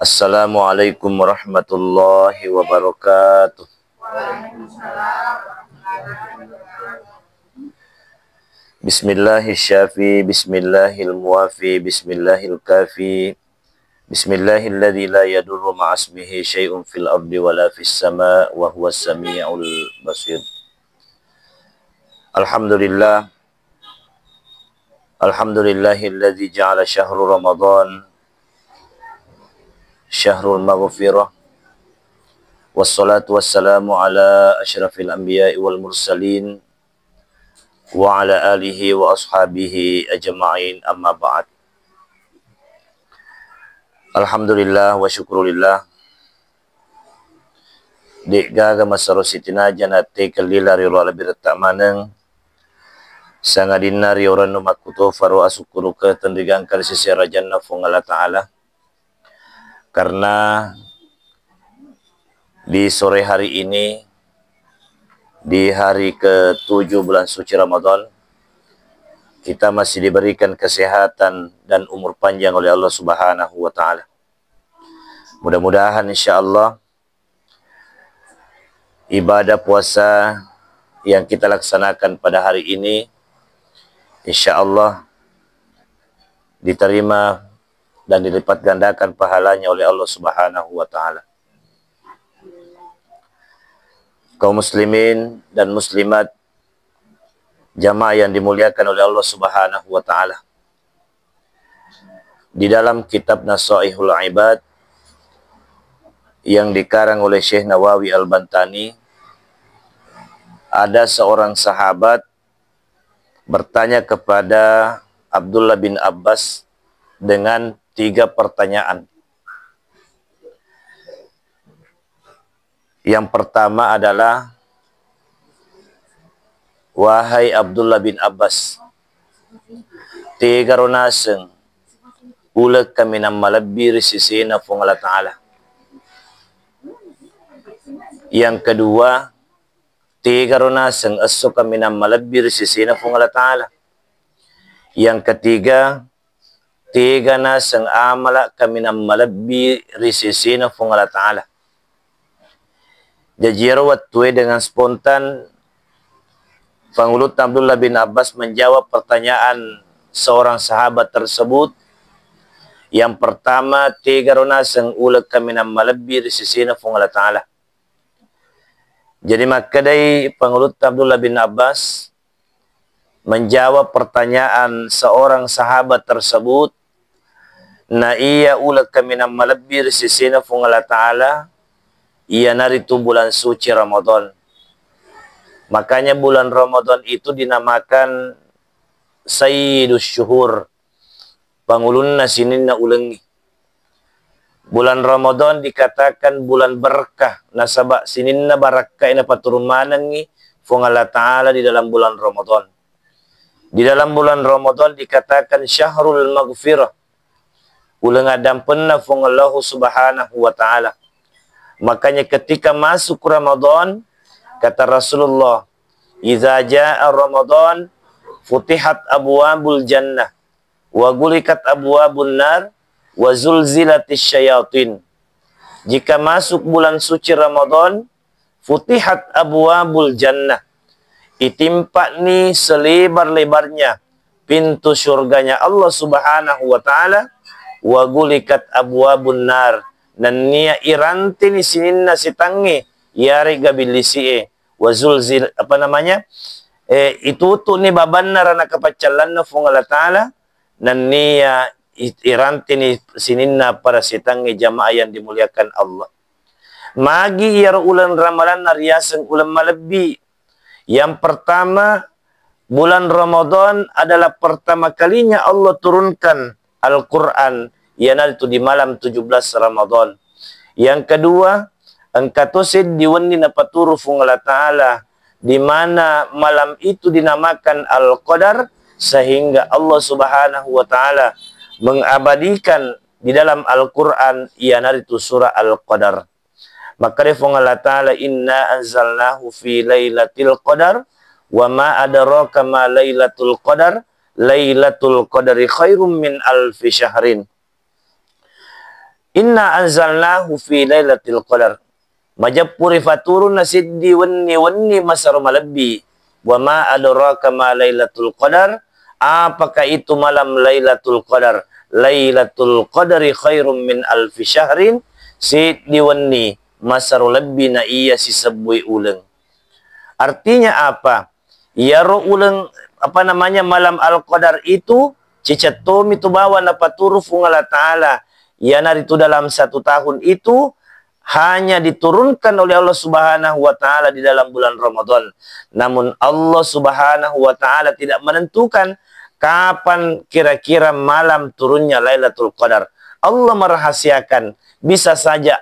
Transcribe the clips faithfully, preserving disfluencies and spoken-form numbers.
Assalamualaikum warahmatullahi wabarakatuh. Bismillahis syafi, bismillahil muafi, bismillahil kafi. Bismillahilladzi la yadurru ma'asmihi syai'un fil ardi wala fis sama wa huwas samiul basir. Alhamdulillah. Alhamdulillahilladzi ja'ala syahru Ramadan syahrul maghfirah. Wassalatu wassalamu ala asyrafil anbiya'i wal mursalin wa ala alihi wa ashabihi ajma'in, amma ba'd. Alhamdulillah wa syukrulillah. De'gaga masero sitinaja nattekelli lari ro alabbiretta maneng, sangadinna riorennu makkutofaro asukkurukeng tenrigangka ri sese rajanna Fuang Allah Ta'ala. Karena di sore hari ini, di hari ketujuh bulan suci Ramadan, kita masih diberikan kesehatan dan umur panjang oleh Allah Subhanahu wa Ta'ala. Mudah-mudahan, insya Allah, ibadah puasa yang kita laksanakan pada hari ini, insya Allah, diterima dan dilipat gandakan pahalanya oleh Allah Subhanahu wa Ta'ala. Kaum muslimin dan muslimat, jamaah yang dimuliakan oleh Allah Subhanahu wa Ta'ala, di dalam kitab Nasaihul Ibad yang dikarang oleh Syekh Nawawi Al-Bantani, ada seorang sahabat bertanya kepada Abdullah bin Abbas dengan tiga pertanyaan. Yang pertama adalah, "Wahai Abdullah bin Abbas, tegaro naseng uleng kaminang malebbi ri sesena Fuang Allah Ta'ala?" Yang kedua, "Tegaro naseng esso kaminang malebbi ri sesena Fuang Allah Ta'ala?" Yang ketiga, "Tega naseng amala kaminang malebbi ri sesena Fuang Allah Ta'ala?" Jaji iyaro wettue dengan spontan Pangulutta Abdullah bin Abbas menjawab pertanyaan seorang sahabat tersebut. Yang pertama, "Tegaro naseng uleng kaminang malebbi ri sesena Fuang Allah Ta'ala?" Jadi makkedai Pangulutta Abdullah bin Abbas menjawab pertanyaan seorang sahabat tersebut, na iya uleng kaminang malebbi ri sesena Fuang Allah Ta'ala, iyanaritu bulan suci Ramadan. Makanya bulan Ramadan itu dinamakan Sayyidus Syuhur, pangulunna sininna ulengngi. Bulan Ramadan dikatakan bulan berkah, nasaba sininna barakkae napaturung manengngi Fuang Allah Ta'ala di dalam bulan Ramadan. Di dalam bulan Ramadan dikatakan syahrul maghfirah, uleng addampenna Fuang Allahu Subhanahu wa Ta'ala. Makanya ketika masuk Ramadan, kata Rasulullah, "Idza jaa Ramadan, futihat abwabul jannah, wa ghuliqat abwabun nar, wa zulzilatis syayatin." Jika masuk bulan suci Ramadan, futihat abwabul jannah, itimpa'ni selebar-lebarnya pintu surganya Allah Subhanahu wa Ta'ala, wa ghuliqat abwabun nar, nennia irantini sininna setangnge, yarega billisi'e, wa zulzil, apa namanya, eh, itutu'ni babanna ranaka paccallanna Fuang Allah Ta'ala, nennia i-, irantini sininna para setangnge, jamaah yang dimuliakan Allah. Magi iyaro uleng Ramalanna riaseng uleng malebbi? Yang pertama, bulan Ramadan adalah pertama kalinya Allah turunkan Al-Quran, iyanaritu di malam tujuh belas Ramadan. Yang kedua, engka to seddi wenni napaturu Fuang Allah Ta'ala, di mana malam itu dinamakan Al-Qadar, sehingga Allah Subhanahu wa Ta'ala mengabadikan di dalam Al-Quran, iyanaritu surah Al-Qadar. Makkeda Fuang Allah Ta'ala, "Inna anzalnahu fi lailatul qadar, wa ma adraka ma lailatul qadar, lailatul qadri khairum min alfi syahrin." "Inna anzalnahu fi lailatul qadar." Majeppu rifaturunna siddi wenni-wenni masero malebbi. "Wa ma adraka ma lailatul qadar." Apakah itu malam Lailatul Qadar? "Lailatul qadri khairum min alfi syahrin." Siddi wenni masero lebbi na iya sisebbui uleng. Artinya apa? Iyaro uleng, apa namanya, malam Al-Qadar itu cicettomi tu bawang napaturu Fuang Allah Ta'ala, iyanaritu dalam satu tahun itu hanya diturunkan oleh Allah Subhanahu wa Ta'ala di dalam bulan Ramadan. Namun Allah Subhanahu wa Ta'ala tidak menentukan kapan kira-kira malam turunnya Lailatul Qadar. Allah merahasiakan, bisa saja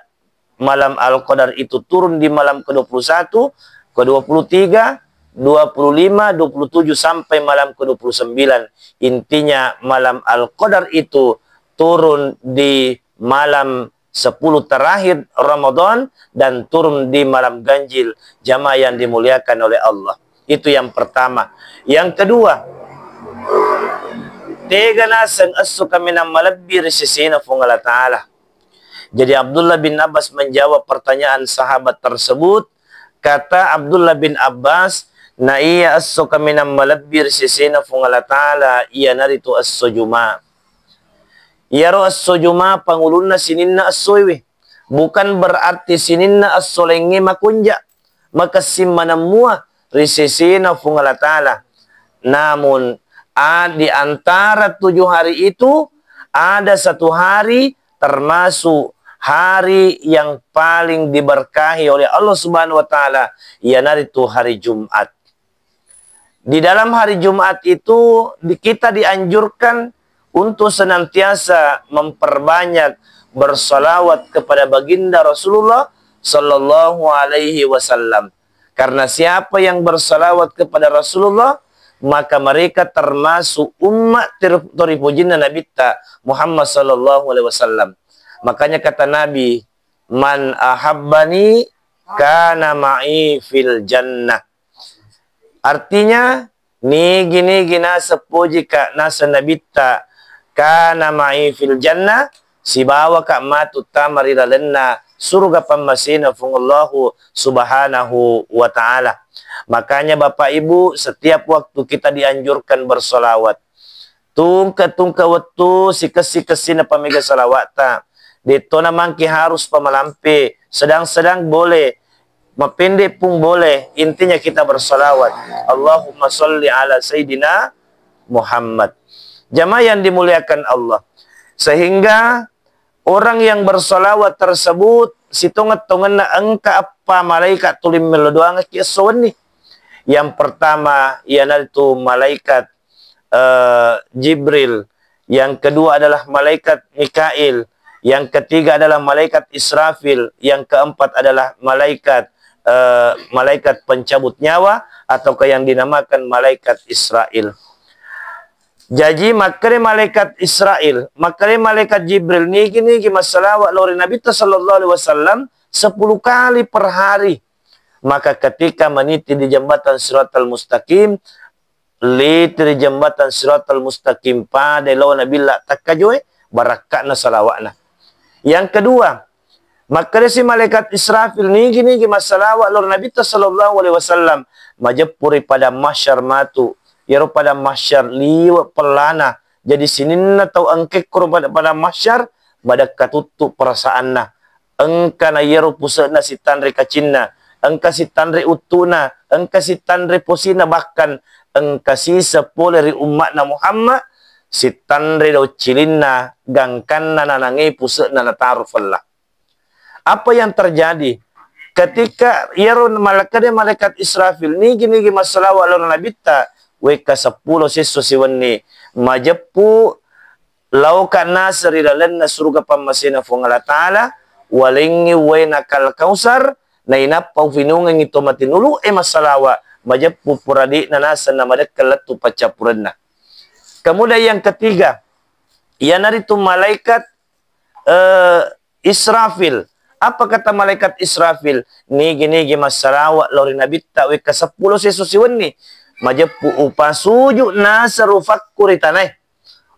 malam Al-Qadar itu turun di malam kedua puluh satu, kedua puluh tiga, dua puluh lima, dua puluh tujuh, sampai malam kedua puluh sembilan. Intinya, malam Al-Qadar itu turun di malam sepuluh terakhir Ramadan dan turun di malam ganjil, jamaah yang dimuliakan oleh Allah. Itu yang pertama. Yang kedua, tega naseng esso kaminang malebbi ri sesena Fuang Allah Ta'ala. Jadi, Abdullah bin Abbas menjawab pertanyaan sahabat tersebut. Kata Abdullah bin Abbas, "Na iya esso kaminang malebbi ri sesena Fuang Allah Ta'ala, iyanaritu esso Juma." Iyaro esso Juma pangulunna sininna essoewe. Bukan berarti sininna esso laingnge makonja, makessing maneng mua ri sesena Fuang Allah Ta'ala. Namun, a-, di antara tujuh hari itu, ada satu hari termasuk hari yang paling diberkahi oleh Allah Subhanahu wa Ta'ala, iyanaritu hari Jumat. Di dalam hari Jumat itu, di-, kita dianjurkan untuk senantiasa memperbanyak bersalawat kepada baginda Rasulullah sallallahu alaihi wasallam. Karena siapa yang bersalawat kepada Rasulullah, maka mereka termasuk umat ter-, toripujinna Nabitta Muhammad sallallahu alaihi wasallam. Makanya kata Nabi, "Man ahabbani kana ma'i fil jannah." Artinya, nigi-nigi naseng pojika naseng Nabitta, "Kana ma'i fil jannah," sibawaka matu tama ri lalenna suruga pammasena Fuang Allahu Subhanahu wa Ta'ala. Makanya, Bapak Ibu, setiap waktu kita dianjurkan bersolawat. Tungke-tungke wettu, sikessi-kessina pamega salawa'ta. De'tona mangke harus pamalampe, sedang-sedang boleh, mapende pung boleh, intinya kita bersalawat. Allahumma salli ala Sayyidina Muhammad. Jamaah yang dimuliakan Allah. Sehingga orang yang bersalawat tersebut, sitongeng-tongenna engka eppa malaikat tuli mello doangekki esso wenni. Yang pertama, iyanaritu malaikat, eh, Jibril. Yang kedua adalah malaikat Mikail. Yang ketiga adalah malaikat Israfil. Yang keempat adalah malaikat, eh, malaikat pencabut nyawa, ataukah yang dinamakan malaikat Israil. Jaji, makkeda malaikat Israil, makkeda malaikat Jibril, nigi-nigi massalawa lao ri Nabitta sallallahu alaihi wasallam sepuluh kali per hari. Maka ketika meniti di jembatan Siratal Mustaqim, liti ri jembatan Siratal Mustaqim, pada lao Nabilla takkajoe, barakka'na salawa'na. Yang kedua, makkedasi malaikat Israfil, nigi-nigi massalawa lao ri Nabitta sallallahu alaihi wasallam, majeppu ri padang mahsyar matu. Iyaro padang mahsyar liwe pellana. Jadi sininna tau engkekko ri pada-, padang mahsyar, madekka tuttu perasaanna. Engka na iyaro puse'na sittanre kacinna, engka sittanre uttuna, engka sittanre posina, bahkan engka siseng pole ri umma'na Muhammad, sittanre dau cilinna, gangkanna nanange puse'na nataro fella. Apa yang terjadi? Ketika iyaro malakkeda malaikat Israfil, nigi-nigi massalawa lao ri Nabitta, wekka seppulo sesso siwenni, majeppu laoka naseng ri lalenna suruga pammasena Fuang Allah Ta'ala, walengngi uwaena Kal Kausar, nainappa ufinungengngi to matinulu'e massalawa, majeppu pura de'na naseng namadekka lettu paccappurenna. Kemudian yang ketiga, iyanaritu malaikat, eh, Israfil. Apa kata malaikat Israfil? Nigi-nigi massalawa lao ri Nabitta wekka seppulo sesso siwenni, majeppu upasuju naseng rufakku ri tanae.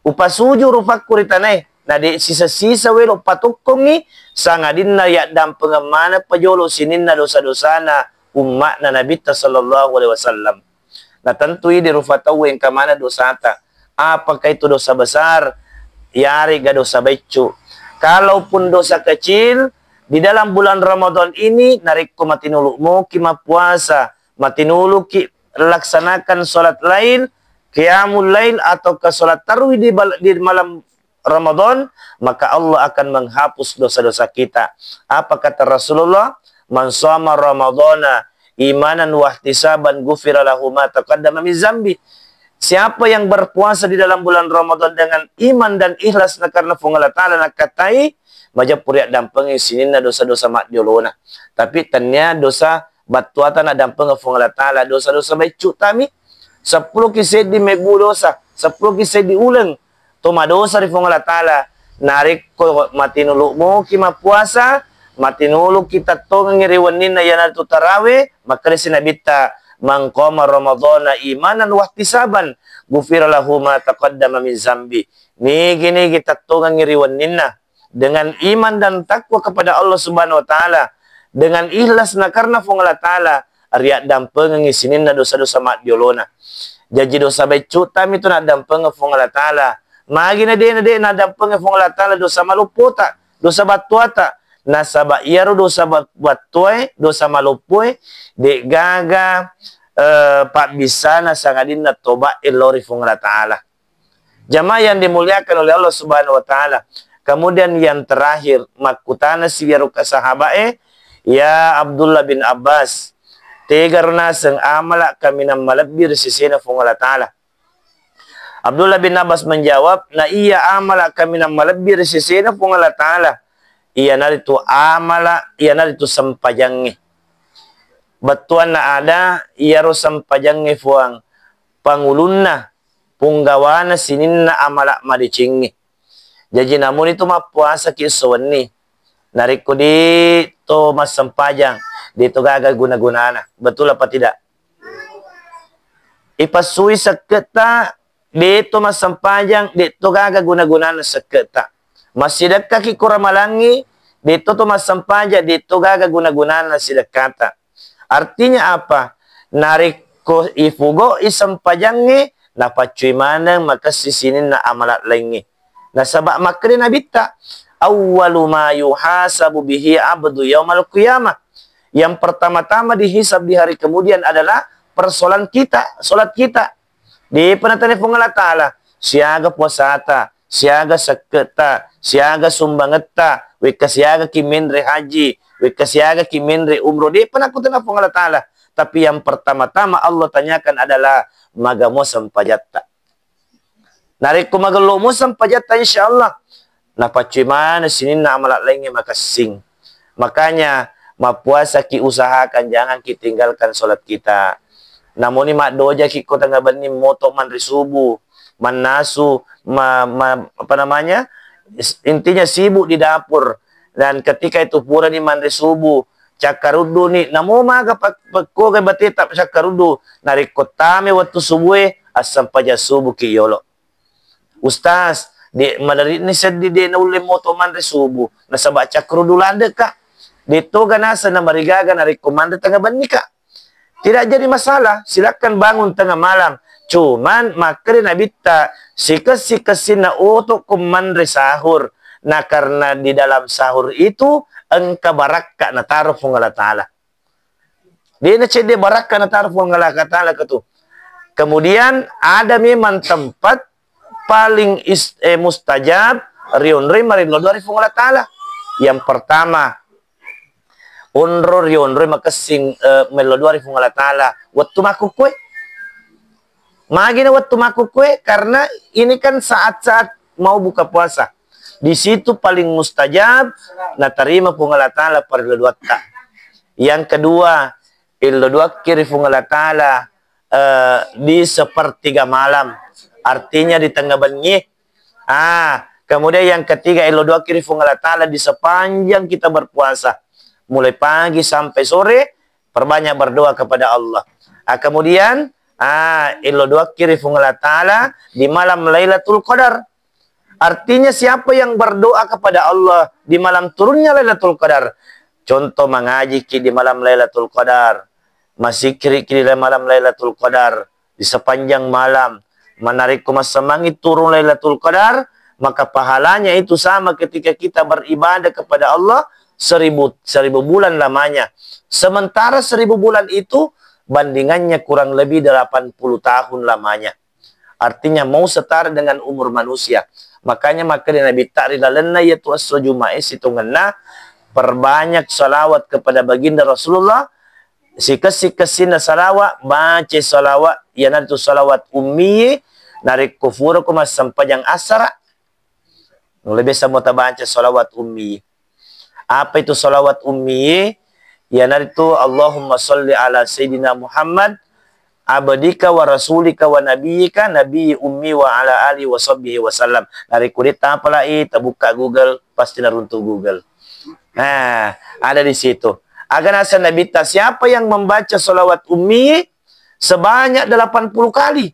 Upasuju rufakku ri tanae. na de' sisa-sisa welo' patokkongngi, sangadinna yaddampengeng maneng pajolo sininna dosa-dosana umma'na Nabitta sallallahu alaihi wasallam. Na tentu idi rufa tauwe engka maneng dosata. Apakah itu dosa besar? Yarega dosa beccu. Kalaupun dosa kecil, di dalam bulan Ramadan ini, narekko matinulu' moki mappuasa, matinuluki laksanakan sholat lail, qiyamul lail, ataukah sholat tarwih di bal-, di malam Ramadan, maka Allah akan menghapus dosa-dosa kita. Apa kata Rasulullah? "Man shoma Ramadana imanan wahtisaban ghufira lahu ma taqaddama min zambi." Siapa yang berpuasa di dalam bulan Ramadan dengan iman dan ikhlas na karena Puang Allah Ta'ala, nakkatai, majeppu riaddampengi sininna dosa-dosa maddiolona. Tapi tennia dosa battuata naddampengeng Puang Allah Ta'ala, dosa-dosa beccu tami, seppulo ki seddi mebbu dosa, seppulo ki seddi uleng to madosa ri Puang Allah Ta'ala. Narekko matinulu' moki mappuasa, matinuluki tattongengngi ri wenninna iyanaritu tarawe, makkedasi Nabitta, "Man qama Ramadana imanan wahtisaban, ghufira lahu ma taqaddama min zambi." Nigi-nigi tattongengngi ri wenninna dengan iman dan takwa kepada Allah Subhanahu wa Ta'ala, dengan ikhlas na karena Puang Allah Ta'ala, riaddampengengngi sininna dosa-dosa maddiolona. Jaji dosa beccu tami tu naddampengeng Puang Allah Ta'ala. Magi na de', na de' naddampengeng Puang Allah Ta'ala dosa maloppota, dosa battuata. Nasaba iyaro dosa bat-, battuae, dosa maloppoe, de' gaga, eh, pabbissana sangadinna toba lao ri Puang Allah Ta'ala. Jamaah yang dimuliakan oleh Allah Subhanahu wa Ta'ala. Kemudian yang terakhir, makkutana si iyaro sahabae, "Ya Abdullah bin Abbas, tegaro naseng amala kaminang malebbi ri sesena Puang Allah Ta'ala?" Abdullah bin Abbas menjawab, "Na iya amala kaminang malebbi ri sesena Puang Allah Ta'ala, iyanaritu amala, iyanaritu sempajangnge." Bettuanna ada, iyaro sempajangnge Puang, pangulunna, punggawana sininna amala madecengnge. Jaji namuni tu mappuasaki esso wenni, narekko de' to massempajang, de' to gaga guna-gunana. Betul apa tidak? Ipassui sekke'ta, de' to massempajang, de' to gaga guna-gunana sekke'ta. Massidekkaki ko ramalangngi, de' to to massempajang, de' to gaga guna-gunana sidekkata. Artinya apa? Narekko ifugo'i sempajangnge, napaccui maneng makessing sininna amala laingnge. Nasaba makkeda Nabitta, "Awwalu ma yuhasabu bihi abdu yaumal qiyamah." Yang pertama-tama dihisab di hari kemudian adalah persoalan kita, salat kita. De'pa natanai Puang Allah Ta'ala, siaga puasata, siaga sekke'ta, siaga sumbangetta, wekka siagaki menre haji, wekka siagaki menre umroh, de'pa nakkutana Puang Allah Ta'ala. Tapi yang pertama-tama Allah tanyakan adalah maga mua sempajatta. Narekko magello mua sempajatta, insya Allah, napaccui maneng sininna amala laingnge makessing. Makanya, mappuasaki usahakan, jangan ki tinggalkan salat kita. Namuni maddojaki ko tengnga benni moto manre subuh, mannasu, ma-, ma-, apa namanya, s-, intinya sibuk di dapur. Dan ketika itu purani manre subuh, cakkarudduni, namo maga pak-, pekkoga bateta cakkaruddu, narekko tame wettu subuhe, assempajang subuh ki yolo. Ustaz, de' maderri'ni seddi de' naulle moto manre subuh, nasaba cakkaruddu ladde'ka. De' toga naseng namarigaga narekko manre tengnga bennika. Tidak jadi masalah, silakan bangun tengah malam. Cuman makkeda Nabitta, sikessi-kessinna oto ko manre sahur. Nah, karena di dalam sahur itu engka barakka nataro Puang Allah Ta'ala. De'na cedde barakka nataro Puang Allah Ta'ala ketu. Kemudian ada memang tempat paling is-, eh, mustajab rionroi marillo doa ri Puang Allah Ta'ala. Yang pertama, onro rionroi makessing, eh, mello doa ri Puang Allah Ta'ala wettu makkukkue. Magi na wettu makkukkue? Karena ini kan saat-saat mau buka puasa. Di situ paling mustajab natarima Puang Allah Ta'ala parillo doatta. Yang kedua, illo doakki ri Puang Allah Ta'ala, eh, di sepertiga malam, artinya di tengah benni. Ah, kemudian yang ketiga, illo doakki ri Puang Allah Ta'ala di sepanjang kita berpuasa, mulai pagi sampai sore, perbanyak berdoa kepada Allah. Ah, kemudian, ah, illo doakki ri Puang Allah Ta'ala di malam Lailatul Qadar. Artinya, siapa yang berdoa kepada Allah di malam turunnya Lailatul Qadar, contoh, mangajiki di malam Lailatul Qadar, masikiriki di malam Lailatul Qadar, di sepanjang malam, manarekko massemangi turun Lailatul Qadar, maka pahalanya itu sama ketika kita beribadah kepada Allah seribu, seribu bulan lamanya. Sementara seribu bulan itu bandingannya kurang lebih delapan puluh tahun lamanya. Artinya mau setara dengan umur manusia. Makanya makkeda Nabitta ri lalenna iyatu esso Jumae sitongenna, perbanyak salawat kepada baginda Rasulullah, sikessi-kessinna salawat, baca salawat, iyanaritu salawat ummi, narekko furako massempajang asara, nulle biasa mo tabaca salawat ummi. Apa itu salawat ummi? Iyanaritu Allahumma salli ala Sayyidina Muhammad abdika wa rasulika wa nabiyyika nabiyyi ummi wa ala alihi wa sahbihi wa sallam. Narekko de tapalai, tabukka Google, pasti naruntu Google. Nah, ada di situ. Aga naseng Nabitta, siapa yang membaca salawat ummi sebanyak delapan puluh kali,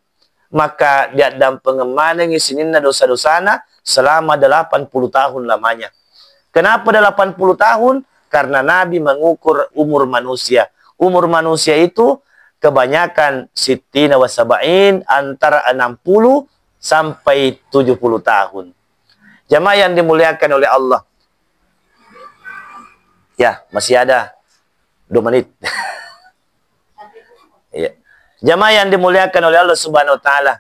maka diaddampengeng manengi sininna dosa-dosana selama delapan puluh tahun lamanya. Kenapa delapan puluh tahun? Karena Nabi mengukur umur manusia. Umur manusia itu kebanyakan sittina wa sab'in, antara enam puluh sampai tujuh puluh tahun. Jamaah yang dimuliakan oleh Allah. Ya, masih ada dua menit. Iya. Jamaah yang dimuliakan oleh Allah Subhanahu wa Ta'ala.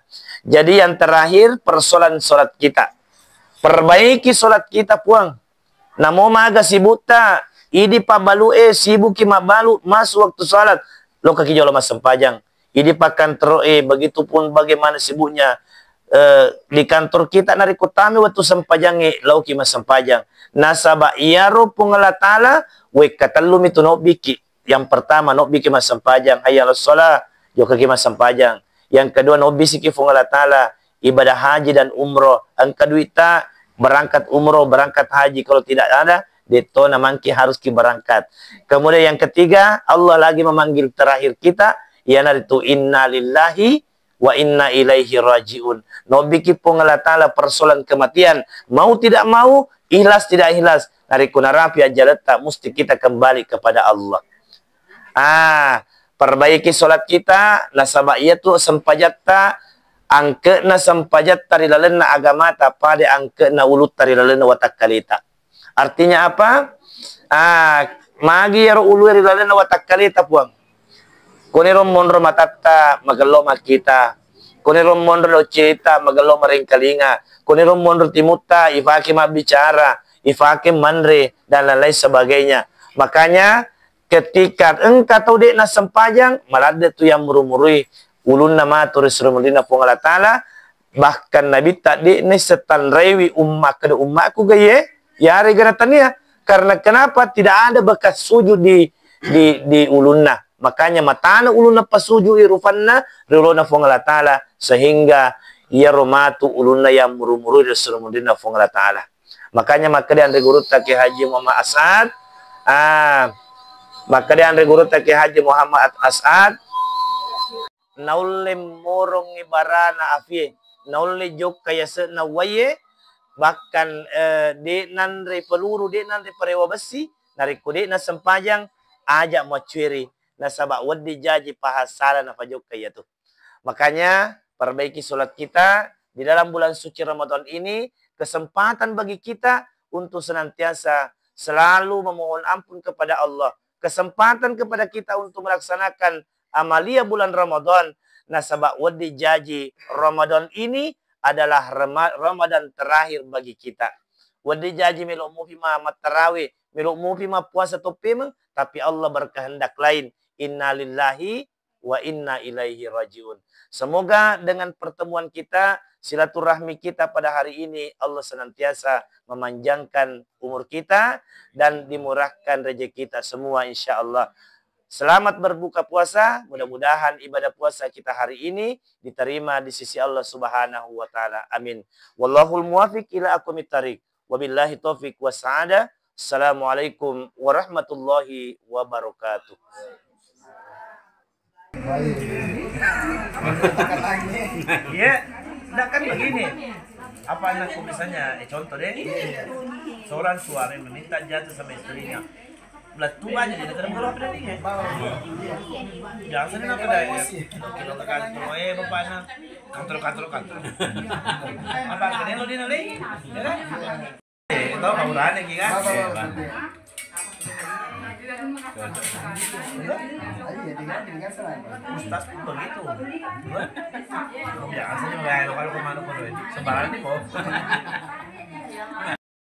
Jadi, yang terakhir, persoalan sholat kita. Perbaiki sholat kita, Puang. Namo maga sibukta, idi pabbalu e, sibuki mabbalu, masuk waktu sholat, lokaki jolo massempajang. Idi pakkantoro e, begitu pun bagaimana sibuknya, eh, di kantor kita, narekko tami waktu sempajangnge, lauki massempajang. Nasaba iyaro Puang Allah Ta'ala, wekka tellumi tu nobbiki. Yang pertama, nobbiki massempajang, hayya ala sholat, jokaki massempajang. Yang kedua, nobbisiki Puang Allah Ta'ala, ibadah haji dan umroh. Engka duitta, berangkat umroh, berangkat haji. Kalau tidak ada, de'to namangki haruski berangkat. Kemudian yang ketiga, Allah lagi memanggil terakhir kita, iyanaritu inna lillahi wa inna ilaihi raji'un. Nobbiki Puang Allah Ta'ala persoalan kematian. Mau tidak mau, ikhlas tidak ikhlas, narekko narapi ajjaletta, musti kita kembali kepada Allah. Ah, perbaiki sholat kita, nasaba iyatu sempajatta, angke'na sempajatta ri lalenna agamata, pada angke'na ulutta ri lalenna watakkaleta. Artinya apa? Ah, magi iyaro ulue ri lalenna watakkaleta, Puang. Koniro monro matatta, magello makkita. Koniro monro doccilitta, magello marengkalinga. Koniro monro timutta, ifake mabbicara, ifake manre, dan lain-lain sebagainya. Makanya, ketika engka tau de'na sempajang, maladde tu yang muru-murui ulunna matu ri sumurina Puang Allah Ta'ala. Bahkan Nabitta de'na setanraiwi umma, kada ummaku gaye, yarega natania. Karena kenapa? Tidak ada bekas sujud di, di, di ulunna. Makanya matana ulunna pasujui rufanna ri ulunna Puang Allah Ta'ala, sehingga iyaro matu ulunna yang muru-murui ri sumurina Puang Allah Ta'ala. Makanya makkeda anre gurutta Kiai Haji Muhammad As'ad, ah, makkeda anre gurutta Kiai Haji Muhammad As'ad, naulle morongngi barana afie, naulle jokka yase'na uwaie, bahkan, eh, de' nanre peluru, de' nanre parewa bessi, narekko de' nasempajang, aja muaccueri, nasaba wedding jaji pahassala napajokka iyatu. Makanya, perbaiki sholat kita di dalam bulan suci Ramadan ini, kesempatan bagi kita untuk senantiasa selalu memohon ampun kepada Allah, kesempatan kepada kita untuk melaksanakan amalia bulan Ramadan. Nasaba wedding jaji Ramadan ini adalah Rama-, Ramadan terakhir bagi kita. Wedding jaji melo mupi ma-, mattarawe, melo mupi mappuasa toppemeng, tapi Allah berkehendak lain. Innalillahi wa inna ilaihi rajiun. Semoga dengan pertemuan kita, silaturahmi kita pada hari ini, Allah senantiasa memanjangkan umur kita dan dimurahkan rezeki kita semua, insya Allah. Selamat berbuka puasa, mudah-mudahan ibadah puasa kita hari ini diterima di sisi Allah Subhanahu wa Ta'ala. Amin. Wallahul muwafiq ila aqwamit thariq. Wabillahi taufiq wassa'adah. Assalamualaikum warahmatullahi wabarakatuh. Iya, nah kan begini. Apa anak misalnya, eh, contoh deh, seorang suami meminta jatah sama istrinya, belah tuh banyak jadi terus kalau apa nih? Biasanya apa dah ya? Kilo ke kantor, eh, bapak anak kantor, kantor, kantor. Apa kalian lo di nanti? Ya kan? Eh, itu kamu rane ki kan? Ustaz pun begitu. Biasanya kayak lo kalau kemana pun, sembarang nih kok.